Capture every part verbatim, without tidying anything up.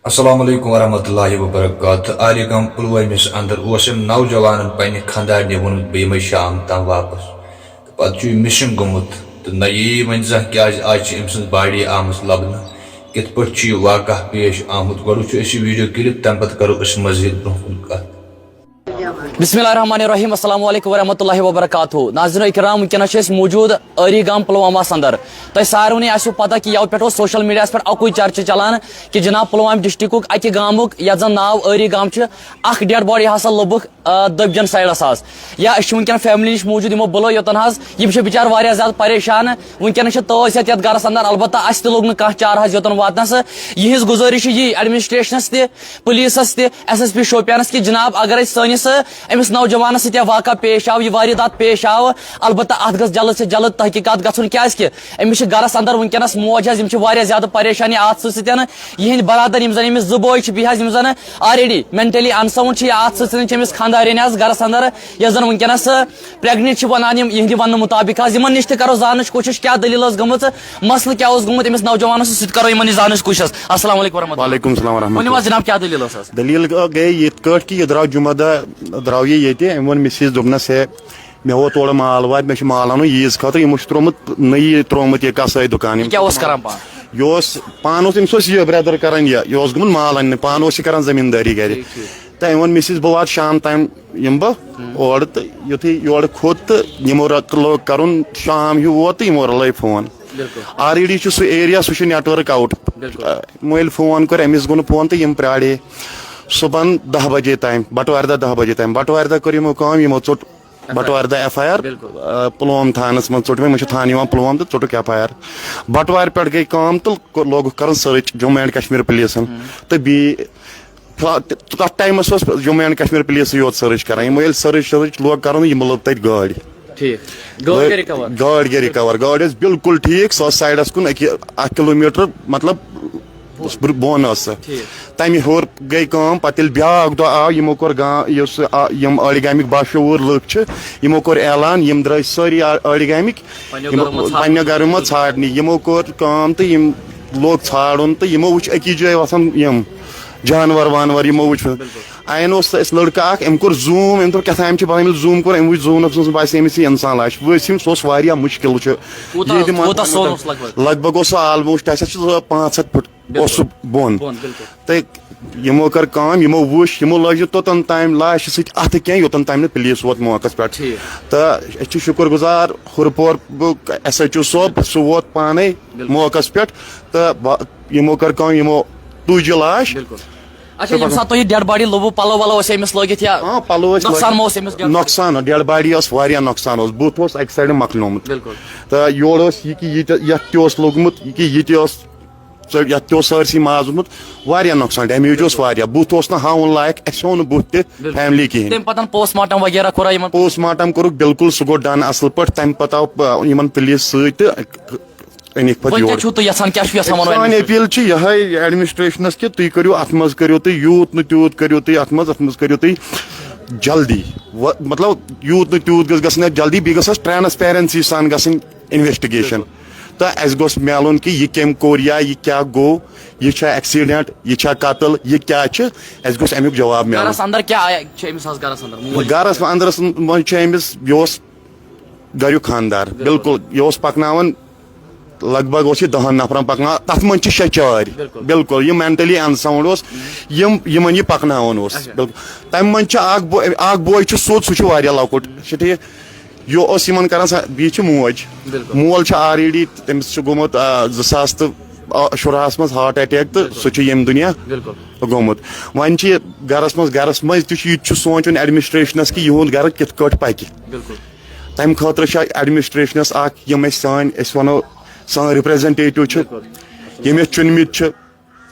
السلام علیکم ورحمۃ اللہ وبرکاتہ۔ آرے گام پلوٲمِس اندر اوس أمۍ نوجوانن پننہِ خانٛدارنہِ ووٚنمُت، بہٕ یِمے شام تام واپس۔ تہٕ پتہٕ چھُ یہِ مسنگ گوٚمُت تہٕ نہ یی وۄنۍ زانٛہہ کیازِ آز چھِ أمۍ سٕنٛز باڈی آمٕژ لبنہٕ۔ کِتھ پٲٹھۍ چھُ یہِ واقعہ پیش آمُت، گۄڈٕ وٕچھو أسۍ یہِ ویڈیو کلپ، تمہِ پتہٕ کرو أسۍ مزید برونٛہہ کُن کتھ۔ بسم اللہ الرحمن الرحیم، السلام علیکم ورحمۃ اللہ وبرکاتہ۔ ناظرین کرام، وٕنکیٚنَس چھِ أسۍ موجود ٲری گام پلوامہ اندر۔ تۄہہِ ساروٕنی آسیو پتہ کہِ یَوٕ پٮ۪ٹھ اوس سوشل میڈیاہَس پٮ۪ٹھ اَکُے چرچہٕ چلان کہِ جناب پلوامہ ڈسٹرکُک اَکہِ گامُک، یَتھ زَن ناو ٲری گام چھُ، اَکھ ڈیڈ باڈی ہسا لوٚبُکھ، آ، دٔبجن سایڈس حظ۔ یا أسۍ چھِ وٕنکیٚن فیملی نِش موجود، یِمو بُلٲو یوٚتَن حظ۔ یِم چھِ بِچار واریاہ زیادٕ پریشان۔ وٕنکیٚنَس چھِ تٲژ ہٮ۪تھ یَتھ گرَس اندر، البتہ اَسہِ تہِ لوٚگ نہٕ کانٛہہ چارٕ حظ یوٚتَن واتنَس۔ یِہِنٛز گُزٲرِش چھِ یی ایڈمنسٹریشنَس تہِ، پُلیٖسَس تہِ، ایس ایس پی شوپیانَس کہِ جناب، اگر أسۍ سٲنِس، آ، أمِس نوجوانَس سۭتۍ یہِ واقعہ پیش آو، یہِ واردات پیش آو، البتہ اَتھ گٔژھ جلد سے جلد تحقیٖقات گژھُن، کیٛازِکہِ أمِس چھِ گرَس اندر وٕنکیٚنَس موج حظ، یِم چھِ واریاہ زیادٕ پریشانی اَتھ سۭتۍ سۭتۍ۔ یِہِنٛدۍ برادر یِم زَن أمِس زٕ بٲے چھِ، بیٚیہِ حظ یِم زَن آلریڈی مینٹلی انساؤنڈ چھِ، یا اَتھ سۭتۍ سۭتۍ چھِ أمِس خانٛدارِنۍ حظ گرَس اندر، یۄس زَن وٕنکیٚنَس، آ، پریگننٹ چھِ وَنان یِم، یِہِنٛدِ وَننہٕ مُطابِق حظ۔ یِمَن نِش تہِ کَرو زاننٕچ کوٗشِش کیٛاہ دٔلیٖل ٲس گٔمٕژ، مسلہٕ کیٛاہ اوس گوٚمُت أمِس نوجوانَس سۭتۍ، سُہ تہِ کَرو یِمَن نِش زاننٕچ کوٗشِش حظ۔ السلام علیکم ورحمۃ اللہ۔ وعلیکم السلام ورحمۃ ؤنِو اللہ۔ حظ جناب، کیٛاہ دٔلیٖل ٲس حظ؟ دٔلیٖل گٔے یِتھ کٲٹھۍ کہِ یہِ درٛاو جمعہ دۄہ، درٛاو یہِ ییٚتہِ، أمۍ ووٚن مِسِز، دوٚپنَس، ہے، مےٚ ووت تورٕ مال واتہِ، مےٚ چھُ مال اَنُن عیٖذ خٲطرٕ، یِمو چھُ ترٛوومُت نٔیی ترٛوومُت یہِ کَسٲے دُکان۔ یِم یہِ کیٛاہ اوس کران پانہٕ؟ یہِ اوس پانہٕ اوس أمِس اوس یہِ برٛدر کران، یہِ یہِ اوس گوٚمُت مال اَننہِ، پانہٕ اوس یہِ کران زٔمیٖندٲری گرِ۔ تہٕ أمۍ ووٚن مِسِز، بہٕ واتہٕ شام تام یِمہٕ بہٕ اورٕ، تہٕ یُتھُے یورٕ کھوٚت تہٕ یِمو رَ-، لوگ کرُن، شام ہیوٗ ووت تہٕ یِمو رَلٲے فون۔ آلریڈی چھُ سُہ ایریا، سُہ چھُ نیٹ ؤرٕک آوُٹ۔ یِمو ییٚلہِ فون کوٚر، أمِس گوٚو نہٕ فون تہٕ یِم پرٛارے صُبحن دَہ بجے تام، بٹوارِ دۄہ دَہ بجے تام۔ بٹوارِ دۄہ کٔر یِمو کٲم، یِمو ژوٚٹ بٹوارِ دۄہ ایف آی آر پُلووم تھانس منٛز، ژوٚٹ مےٚ، مےٚ چھُ تھانہٕ یِوان پُلووم، تہٕ ژوٚٹُکھ ایف آی آر۔ بٹوارِ پٮ۪ٹھ گٔے کٲم تہٕ کوٚر، لوگُکھ کرُن سٔرٕچ جموں اینڈ کشمیر پُلیٖسن، تہٕ بیٚیہِ فِلحال تَتھ ٹایمَس اوس جموں اینڈ کشمیر پُلیٖسٕے یوت سٔرٕچ کران۔ یِمو ییٚلہِ سٔرٕچ سٔرٕچ لوگ کرُن، یِمو لٔب تَتہِ گٲڑۍ۔ ٹھیٖک۔ گٲڑۍ گٔے رِکَوَر۔ گٲڑۍ گٔے رِکَوَر، گٲڑۍ ٲس بالکل ٹھیٖک، سۄ ٲس سایڈَس کُن أکہِ اَکھ کِلوٗمیٖٹر، مطلب، بۄن ٲس سۄ۔ تَمہِ ہیوٚر گٔے کٲم، پَتہٕ ییٚلہِ بیٛاکھ دۄہ آو، یِمو کوٚر گا-، یُس، آ، یِم أڑۍ گامٕکۍ باشعوٗر لُکھ چھِ، یِمو کوٚر اعلان، یِم درٛاے سٲری آ-، أڑۍ گامٕکۍ پنٛنیو یِم گَرو منٛز ژھانٛڈنہِ۔ پنٛنیو گَرو منٛز ژھانٛڈنہِ۔ یِمو کوٚر کٲم تہٕ یِم لوگ ژھانٛڈُن تہٕ یِمو وٕچھ أکِس جایہِ وَسان یِم جانور وانور، یِمو وٕچھ۔ اَیَن اوس اَسہِ لٔڑکہٕ اَکھ، أمۍ کوٚر زوٗم، أمۍ دوٚپ کیٛاہ تام چھِ بَنان، ییٚلہِ زوٗم کوٚر، أمۍ وٕچھ زوٗنَس منٛز باسے أمِس یہِ اِنسان لاش۔ ؤسۍ یِم، سُہ اوس واریاہ مُشکِل، چھُ کوٗتاہ، ییٚتہِ مان-، کوٗتاہ سرٛوٚن اوس لگ بگ؟ لگ بگ اوس سُہ آلموسٹ، اَسہِ حظ چھُ زٕ پانٛژھ ہَتھ فُٹ اوس سُہ بۄن۔ بۄن، بِلکُل۔ تہٕ یِمو کٔر کٲم، یِمو وٕچھ، یِمو لٲج نہٕ توٚتَن تام لاشہِ سۭتۍ اَتھٕ کینٛہہ، یوٚتَن تام نہٕ پُلیٖس ووت موقعَس پٮ۪ٹھ۔ ٹھیٖک۔ تہٕ أسۍ چھِ شُکُر گُزار ہُرپورُک ایس ایچ او صٲب، سُہ ووت پانَے موقعَس پٮ۪ٹھ۔ تہٕ با-، یِمو کٔر کٲم، یِمو تُج یہِ لاش۔ بِلکُل۔ اچھا، ییٚمہِ ساتہٕ تۄہہِ یہِ ڈیڈ باڈی لوٚبوُ، پَلو وَلو ٲسۍ أمِس لٲگِتھ یا آ، پَلو ٲسۍ نۄقصان لٲگِتھ۔ ما اوس أمِس ڈیڈ باڈی؟ نۄقصان، ڈیڈ باڈی ٲس واریاہ نۄقصان اوس، بُتھ اوس اَکہِ سایڈٕ مۄکلیومُت۔ بِلکُل۔ تہٕ یورٕ اوس یہِ کہِ یہِ تہِ، یَتھ تہِ اوس لوٚگمُت، یہِ کہِ یہِ تہِ اوس، ژٔ-، یَتھ تہِ اوس سٲرسٕے ماز ووٚتمُت، واریاہ نۄقصان، ڈیمیج اوس واریاہ، بُتھ اوس نہٕ ہاوُن لایق، اَسہِ ہوو نہٕ بُتھ تہِ فیملی کِہیٖنۍ۔ تَمہِ پَتہٕ پوسٹ مارٹم وغیرہ کوٚرا یِمن؟ پوسٹ مارٹم کوٚرُکھ بِلکُل، سُہ گوٚو ڈَن اَصٕل پٲٹھۍ، تَمہِ پَتہٕ آو، آ، یِمن پُلیٖس سۭتۍ تہٕ أنِکھ پَتہٕ وۄنۍ کیٛاہ یور۔ چھِو تُہۍ یَژھان، کیٛاہ چھِو یَژھان وَنُن سٲنۍ اَمہِ سۭتۍ؟ اپیل چھِ یِہے ایڈمنسٹریشنس کہِ تُہۍ کٔرِو اَتھ منٛز، کٔرِو تُہۍ یوٗت نہٕ تیوٗت، کٔرِو تُہۍ اَتھ منٛز، اَتھ منٛز کٔرِو تُہۍ جلدی۔ وۄ-، مطلب، یوٗت نہٕ تیوٗت گٔژھ گژھٕنۍ اَتھ جلدی، بیٚیہِ گٔژھ اَتھ ٹرانسپیرنسی سان گژھٕنۍ انویسٹیگیشن۔ تہٕ اَسہِ گوٚژھ میلُن کہِ یہِ کٔمۍ کوٚر یا یہِ کیٛاہ گوٚو، یہِ چھا ایکسیڈنٹ، یہِ چھا قتل، یہِ کیٛاہ چھِ، اَسہِ گوٚژھ اَمیُک جواب میلُن۔ گرس اندر کیٛاہ آیہِ، چھِ أمِس حظ گرس اندر موج؟ گرس اندرس منٛز چھُ أمِس، یہِ اوس گریُک خاندار، بِلکُل۔ بِلکُل، یہِ اوس پَکناوان، لگ بگ اوس یہِ دَہَن نفرن پَکناوان، تَتھ منٛز چھِ شےٚ چٲرۍ۔ بِلکُل۔ بِلکُل، یہِ مینٹلی انساؤنڈ اوس، یِم، یِمن یہِ پَکناوان اوس۔ اچھا۔ بِلکُل۔ تَمہِ منٛز چھِ اکھ بو-، اکھ بوے چھُ سیوٚد، سُہ چھُ واریاہ لۄکُٹ، چھُ ٹھیٖک؟ یہِ اوس یِمن کران سا-، بیٚیہِ چھِ موج۔ بِلکُل۔ مول چھُ آلریڈی، تٔمِس چھُ گوٚمُت، آ، زٕ ساس تہٕ، آ، شُراہَس منٛز ہارٹ اٹیک تہٕ سُہ چھُ ییٚمہِ دُنیا بِلکُل۔ گوٚمُت۔ وۄنۍ چھِ یہِ گرس منٛز، گرس منٛز تہِ چھُ، یہِ تہِ چھُ سونٛچُن ایڈمنسٹریشنس کہِ یِہُنٛد گرٕ کِتھ کٲٹھۍ پکہِ۔ بِلکُل۔ تَمہِ خٲطرٕ چھِ ایڈمنسٹریشنَس اَکھ، یِم أسۍ سٲنۍ، أسۍ وَنو، سٲنۍ رِپرٛزَنٹیٹِو چھِ، بِلکُل۔ یِم أسۍ چُنمٕتۍ چھِ،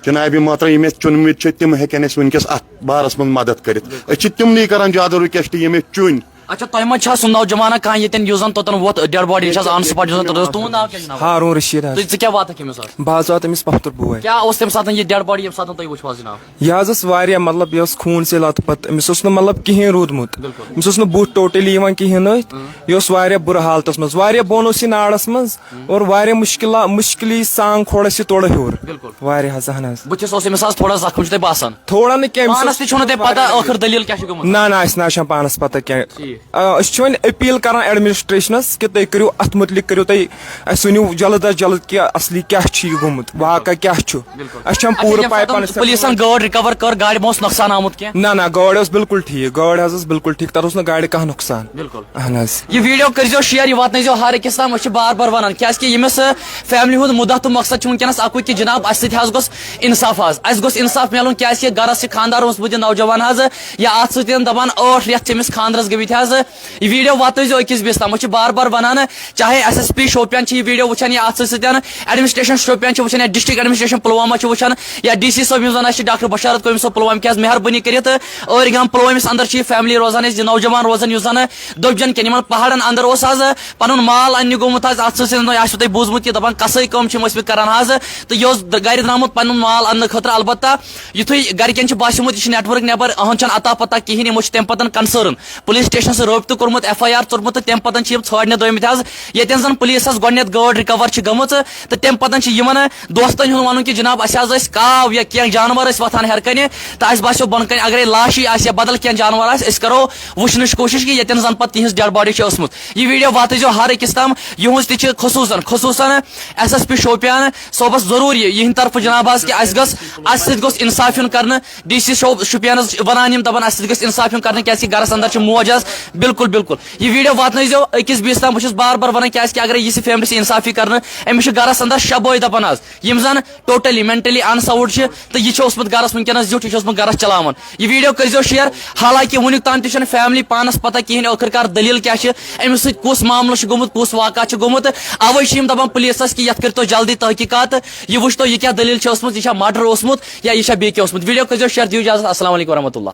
جناب محترم، یِم أسۍ چُنمٕتۍ چھِ، تِم ہیٚکن اَسہِ وٕنکیٚس اَتھ بارَس منٛز مدد کٔرِتھ۔ أسۍ چھِ تِمنٕے کران زیادٕ رِکویسٹ، یِم أسۍ چُنۍ، اچھا، تۄہہِ منٛز چھا سُہ نوجوانہ کانٛہہ ییٚتٮ۪ن، یُس زن توٚتن ووت ڈیڈ باڈی چھس آن سپاٹ، یُس زن توٚتن اوس؟ تُہُنٛد ناو کیٛاہ جناب؟ ہارون رشید حظ۔ تہٕ ژٕ کیٛاہ واتکھ أمِس آز؟ بہٕ حظ واتہٕ أمِس پۄپھتُر بوے۔ کیٛاہ اوس تمہِ ساتہٕ یہِ ڈیڈ باڈی ییٚمہِ ساتہٕ تۄہہِ وٕچھو حظ جناب؟ یہِ حظ ٲس واریاہ، مطلب، یہِ ٲس خوٗن سے لت پتھ، أمِس اوس نہٕ، مطلب، کِہینۍ روٗدمُت۔ أمِس اوس نہٕ بُتھ ٹوٹلی یِوان کِہینۍ أتھۍ۔ یہِ اوس واریاہ بُرٕ حالتس منٛز، واریاہ بۄن اوس یہِ ناڑس منٛز۔ اور واریاہ مُشکِلا مُشکِلی سان کھوڑ اَسہِ یہِ تورٕ ہیوٚر۔ واریاہ حظ، اہن حظ۔ بہٕ چھُس اوس أمِس آز تھوڑا زخم چھُ تۄہہِ باسان؟ تھوڑا نہٕ کینٛہہ، أمِس پانس اوس تہِ چھُو نہٕ تۄہہِ پتہ ٲخٕر دٔلیٖل کیٛاہ چھِ گٔمٕژ؟ نہ نہ، اَسہِ نہ حظ چھَنہٕ پانس پتہ کینٛہہ۔ آ، أسۍ چھِ وۄنۍ اپیل کران ایڈمنسٹریشنس کہِ تُہۍ کٔرِو اتھ مُتعلق، کٔرِو تُہۍ اَسہِ ؤنِو جلد از جلد کہِ اصلی کیٛاہ چھِ یہِ گوٚمُت، واقعہ کیٛاہ چھُ۔ اَسہِ چھَنہٕ اچھا، پوٗرٕ ییٚمہِ پاے ساتہٕ پانس۔ پُلیٖسن گٲڑۍ رِکور کٔر، گاڑِ ما اوس نۄقصان آمُت کینٛہہ؟ نہ نہ، گٲڑۍ ٲس بالکل ٹھیٖک، گٲڑۍ حظ ٲس بالکل ٹھیٖک، تَتھ اوس نہٕ گاڑِ کانٛہہ نۄقصان۔ بالکل۔ اہن حظ۔ یہِ ویڈیو کٔرزیو شیئر، یہِ واتنٲیزیو ہر أکِس تام۔ أسۍ چھِ بار بار ونان، کیازِ کہِ ییٚمِس فیملی ہُنٛد مُدعا تہٕ مقصد چھُ وٕنکیٚنس اکُے کہِ جناب، اَسہِ سۭتۍ حظ گوٚژھ انصاف حظ، اَسہِ گوٚژھ انصاف میلُن، کیازِ کہِ گرس چھِ خاندار اوسمُت یہِ نوجوان حظ، یا اتھ سۭتۍ دپان ٲٹھ رٮ۪تھ چھِ أمِس خاندرس گٔمٕتۍ حظ۔ یہِ ویڈیو واتنٲیزیو أکِس بیٚیِس تام۔ أسۍ چھِ بار بار ونان، چاہے ایس ایس پی شوپیان چھِ یہِ ویڈیو وٕچھان یا اتھ سۭتۍ سۭتۍ ایڈمنسٹریشن شوپیان چھِ وٕچھان یا ڈسٹرکٹ ایڈمنسٹریشن پلوامہ چھِ وٕچھان یا ڈی سی صٲب یِم زن اَسہِ چھِ ڈاکٹر بشارت قٲیِم صٲب پلوامہ، کیازِ مہربٲنی کٔرِتھ ٲرۍ گام پلوٲمِس اندر چھِ یہِ فیملی روزان، أسۍ یہِ نوجوان روزان یُس زن دۄبجن کٮ۪ن یِمن پہاڑن اندر اوس حظ پنُن مال اننہِ گوٚمُت حظ۔ اتھ سۭتۍ سۭتۍ تۄہہِ آسِوٕ تۄہہِ بوٗزمُت یہِ دپان قصٲے کٲم چھِ یِم ٲسمٕتۍ کران حظ، تہٕ یہِ اوس گرِ درامُت پنُن مال اننہٕ خٲطرٕ۔ البتہ یُتھُے گرِکٮ۪ن چھِ باسیومُت یہِ چھُ نیٹ ورک نٮ۪بر، أہنٛد چھَنہٕ عطا پتہ کِہینۍ، یِمو چھِ تمہِ پتن کنسٲرٕن پُلیٖس سٹیشنس سۭتۍ رٲبطہٕ کوٚرمُت، ایف آی آر ژوٚٹمُت تہٕ تَمہِ پتہٕ چھِ یِم ژھانٛڈنہِ درٛٲمٕتۍ حظ۔ ییٚتٮ۪ن زَن پُلیٖسَس گۄڈٕنٮ۪تھ گٲڑۍ رِکَوَر چھِ گٔمٕژ تہٕ تَمہِ پتہٕ چھِ یِمَن دوستَن ہُنٛد وَنُن کہِ جِناب، اَسہِ حظ ٲسۍ کاو یا کینٛہہ جانوَر ٲسۍ وۄتھان ہیٚرِ کَنہِ تہٕ اَسہِ باسیٚو بۄنہٕ کَنہِ اگرے لاشی آسہِ یا بدل کینٛہہ جانوَر آسہِ، أسۍ کَرو وٕچھنٕچ کوٗشِش کہِ ییٚتٮ۪ن زَن پَتہٕ تِہِنٛز ڈیڈ باڈی چھِ ٲسمٕژ۔ یہِ ویٖڈیو واتٲیزیو ہر أکِس تام، یِہُنٛز تہِ چھِ خصوٗصاً، خصوٗصاً ایس ایس پی شوپیان صٲبَس ضروٗر یہِ، یِہِنٛدِ طرفہٕ جِناب حظ کہِ اَسہِ گٔژھ، اَسہِ سۭتۍ گوٚژھ اِنصاف یُن کَرنہٕ۔ ڈی سی شو-، شُپینَس وَنان یِم، دَپان اَسہِ سۭتۍ گژھِ اِنصاف یُن کَرنہٕ، کیٛازِکہِ گَرَس اَندَر چھِ موج حظ۔ بِلکُل، بِلکُل۔ یہِ ویٖڈیو واتنٲیزیو أکِس بیٚیِس تام۔ بہٕ چھُس بار بار وَنان، کیٛازِکہِ اگرے یِژھِ فیملی سۭتۍ اِنصاف یی کَرنہٕ، أمِس چھِ گَرَس اَندَر شےٚ بٲے دَپان حظ، یِم زَن ٹوٹلی مینٹلی اَن ساوُنٛڈ چھِ تہٕ یہِ چھُ اوسمُت گَرَس وٕنکیٚنَس زیُٹھ، یہِ چھُ اوسمُت گَرَس چَلاوان۔ یہِ ویٖڈیو کٔرۍزیو شِیَر، حالانکہِ وٕنیُک تام تہِ چھَنہٕ فیملی پانَس پَتہ کِہیٖنۍ ٲخٕر کار دٔلیٖل کیٛاہ چھِ، أمِس سۭتۍ کُس معاملہٕ چھُ گوٚمُت، کُس واقعہ چھُ گوٚمُت۔ اَوَے چھِ یِم دَپان پُلیٖسَس کہِ یَتھ کٔرۍتو جلدی تحقیٖقات، یہِ وٕچھتو یہِ کیٛاہ دٔلیٖل چھِ ٲسمٕژ، یہِ چھا مَرڈَر اوسمُت یا یہِ چھا بیٚیہِ کینٛہہ اوسمُت۔ ویٖڈیو کٔرۍزیو شِیَر، دِیِو اِجازت، السلام علیکُم ورحمتہ اللہ۔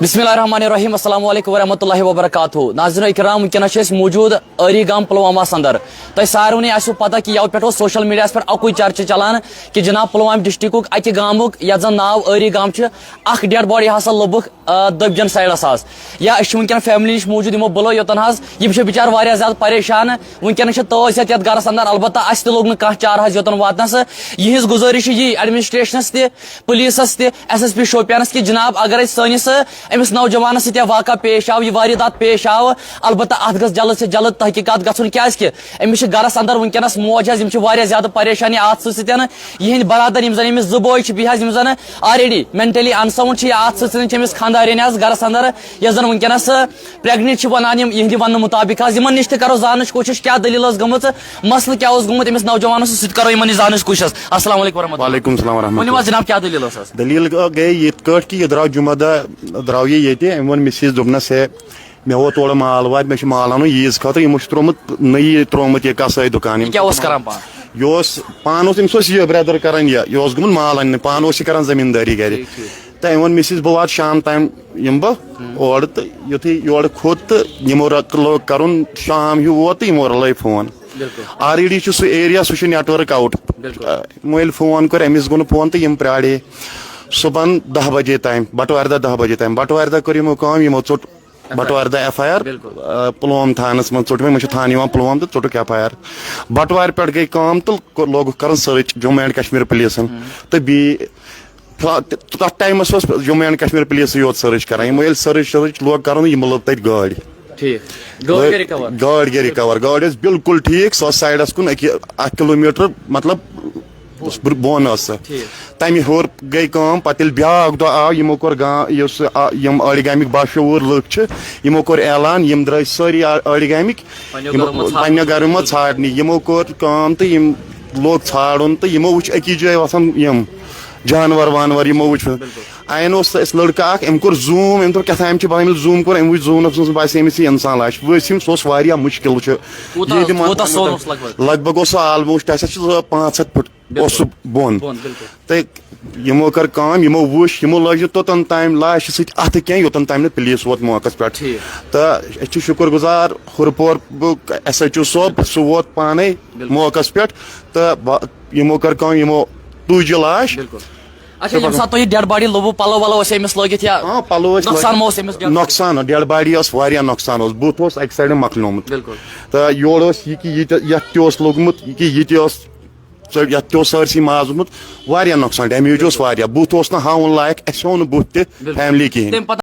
بسم اللہ الرحمن الرحیم، السلام علیکم ورحمۃ اللہ وبرکاتہ۔ ناظرین اکرام، وٕنکیٚنَس چھِ أسۍ موٗجوٗد ٲری گام پُلوامہ اَندَر۔ تۄہہِ ساروٕنی آسِوٕ پَتہ کہِ یَوٕ پٮ۪ٹھ اوس سوشل میٖڈیاہَس پٮ۪ٹھ اَکُے چرچہٕ چَلان کہِ جِناب پُلوامہِ ڈِسٹِرٛکُک اَکہِ گامُک، یَتھ زَن ناو ٲری گام چھُ، اَکھ ڈیڈ باڈی ہسا لوٚبُکھ آ، دٔبجن سایڈس حظ۔ یا أسۍ چھِ وٕنکیٚن فیملی نِش موٗجوٗد، یِمو بُلٲو یوٚتن حظ۔ یِم چھِ بِچار واریاہ زیادٕ پریشان۔ وٕنکیٚنس چھِ تٲج ہٮ۪تھ یتھ گرس اندر، البتہ اسہِ تہِ لوٚگ نہٕ کانٛہہ چارٕ حظ یوٚتن واتنس۔ یِہنٛز گُزٲرِش چھِ یی ایڈمنسٹریشنس تہِ، پُلیٖسس تہِ، ایس ایس پی شوپینس کہِ جناب، اگر اسہِ سٲنِس، أمِس نوجوانس سۭتۍ یہِ واقعہ پیش آو، یہِ واردات پیش آو، البتہ اتھ گٔژھ جلد سے جلد تحقیقات گژھُن، کیازِ کہِ أمِس چھِ گرس اندر وٕنکیٚنس موج حظ، یِم چھِ واریاہ زیادٕ پریشانی اتھ سۭتۍ سۭتۍ۔ یِہنٛدۍ برادر، یِم زن أمِس زٕ بٲے چھِ، بیٚیہِ حظ یِم زن already mentally unsound چھِ، یا اتھ سۭتۍ سۭتۍ چھِ أمِس خانٛدارِنۍ حظ گرس اندر، یۄس زن وٕنکیٚنس، آ، pregnant چھِ ونان یِم، یِہنٛدِ وننہٕ مُطابق حظ۔ یِمن نِش تہِ کرو زاننٕچ کوٗشش، کیٛاہ دٔلیٖل ٲس گٔمٕژ، مسلہٕ کیٛاہ اوس گوٚمُت أمِس نوجوانس سۭتۍ، سُہ تہِ کرو یِمن نِش زاننٕچ کوٗشش۔ السلام علیکم ورحمۃ اللہ۔ وعلیکم السلام ورحمۃ ؤنِو اللہ۔ حظ جناب، کیٛاہ دٔلیٖل ٲس حظ؟ دٔلیٖل گٔے یِتھ کٲٹھۍ کہِ یہِ درٛاو جمعہ دۄہ، درٛاو یہِ ییٚتہِ، أمۍ ووٚن مِسِز، دوٚپنَس، ہے، مےٚ ووت تورٕ مال واتہِ، مےٚ چھُ مال اَنُن عیٖز خٲطرٕ، یِمو چھُ ترٛوومُت نٔیی، ترٛوومُت یہِ کَسٲے دُکان۔ یِم یہِ کیٛاہ اوس کران پانہٕ؟ یہِ اوس پانہٕ اوس، أمِس اوس یہِ برٛدر کران یہِ، یہِ اوس گوٚمُت مال اَننہِ، پانہٕ اوس یہِ کران زٔمیٖندٲری گرِ۔ تہٕ أمۍ ووٚن مِسِز، بہٕ واتہٕ شام تام یِمہٕ بہٕ اورٕ، تہٕ یُتھُے یورٕ کھوٚت تہٕ یِمو رَ-، لوگ کرُن، شام ہیوٗ ووت تہٕ یِمو رلٲے فون۔ آلریڈی چھُ سُہ ایریا، سُہ چھُ نیٹ ؤرٕک آوُٹ۔ یِمو ییٚلہِ فون کوٚر، أمِس گوٚو نہٕ فون تہٕ یِم پرٛارے صُبحن دَہ بجے تام، بٹوارِ دۄہ دَہ بجے تام۔ بٹوارِ دۄہ کٔر یِمو کٲم، یِمو ژوٚٹ بٹوارِ دۄہ ایف آی آر، آ، پُلووم تھانس منٛز ژوٚٹ مےٚ، مےٚ چھُ تھانہٕ یِوان پُلووم، تہٕ ژوٚٹُکھ ایف آی آر۔ بٹوارِ پٮ۪ٹھ گٔے کٲم تہٕ کوٚر، لوگُکھ کرُن سٔرٕچ جموں اینڈ کشمیر پُلیٖسن۔ تہٕ بیٚیہِ فِلحال تہِ-، تَتھ ٹایمَس اوس جموں اینڈ کشمیر پُلیٖسٕے یوت سٔرٕچ کران۔ یِمو ییٚلہِ سٔرٕچ سٔرٕچ لوگ کرُن، یِمو لوٚب تَتہِ گٲڑۍ۔ ٹھیٖک۔ گٲڑۍ گٔے رِکَور؟ گٲڑۍ گٔے رِکَور۔ گٲڑۍ ٲس بالکل ٹھیٖک، سۄ ٲس سایڈَس کُن أکہِ اَکھ کِلوٗ میٖٹر، مطلب، بر-، بۄن ٲس سۄ۔ تَمہِ ہیوٚر گٔے کٲم، پَتہٕ ییٚلہِ بیٛاکھ دۄہ آو، یِمو کوٚر گا-، یُس، آ، یِم أڑۍ گامٕکۍ باشعوٗر لُکھ چھِ، یِمو کوٚر اعلان، یِم درٛاے سٲری آ-، أڑۍ گامٕکۍ، پنٛنیو یِم گرو منٛز ژھانٛڈنہِ۔ پنٛنیو گرو منٛز ژھانٛڈنہِ۔ یِمو کوٚر کٲم تہٕ یِم لوگ ژھانٛڈُن تہٕ یِمو وٕچھ أکِس جایہِ وَسان یِم۔ جانور وانور یِمو وٕچھ۔ عین اوس اَسہِ لٔڑکہٕ اَکھ، أمۍ کوٚر زوٗم، أمۍ دوٚپ کیٛاہ تام چھِ باسان، ییٚلہِ زوٗم کوٚر، أمۍ وٕچھ زوٗنَس منٛز باسے أمِس یہِ اِنسان لاش۔ ؤسۍ یِم، سُہ اوس واریاہ مُشکِل، وٕچھو۔ کوٗتاہ، ییٚتہِ کوٗتاہ سوٚن اوس لگ بگ؟ لگ بگ اوس سُہ آلموسٹ، اَسہِ چھِ سُہ پانٛژھ ہَتھ فُٹ اوس سُہ بۄن۔ بۄن، بِلکُل۔ تہٕ یِمو کٔر کٲم، یِمو وٕچھ، یِمو لٲج نہٕ توٚتَن تام لاشہِ سۭتۍ اَتھٕ کینٛہہ، یوٚتَن تام نہٕ پُلیٖس ووت موقعس پٮ۪ٹھ۔ ٹھیٖک۔ تہٕ أسۍ چھِ شُکُر گُزار ہُرپور ایس ایچ او صٲب، سُہ ووت پانَے موقعس پٮ۪ٹھ۔ تہٕ با-، یِمو کٔر کٲم، یِمو تُج یہِ لاش۔ بِلکُل۔ اچھا، ییٚمہِ ساتہٕ تۄہہِ یہِ ڈیڈ باڈی لوٚبوُ، پَلو وَلو ٲسۍ أمِس لٲگِتھ یا ہاں، پَلو ٲسۍ نۄقصان لٲگِتھ۔ ما اوس أمِس ڈیڈ؟ نۄقصان، ڈیڈ باڈی ٲس واریاہ نۄقصان اوس، بُتھ اوس اَکہِ سایڈٕ مۄکلیومُت۔ بِلکُل۔ تہٕ یورٕ اوس یہِ کہِ یہِ تہِ، یَتھ تہِ اوس لوٚگمُت، یہِ کہِ یہِ تہِ اوس، یَتھ تہِ اوس سٲرسٕے ماز ووٚتھمُت، واریاہ نۄقصان، ڈیمیج اوس واریاہ، بُتھ اوس نہٕ ہاوُن لایق، اَسہِ ہوو نہٕ بُتھ تہِ بِلکُل۔ فیملی کِہیٖنۍ۔ تَمہِ پَتہٕ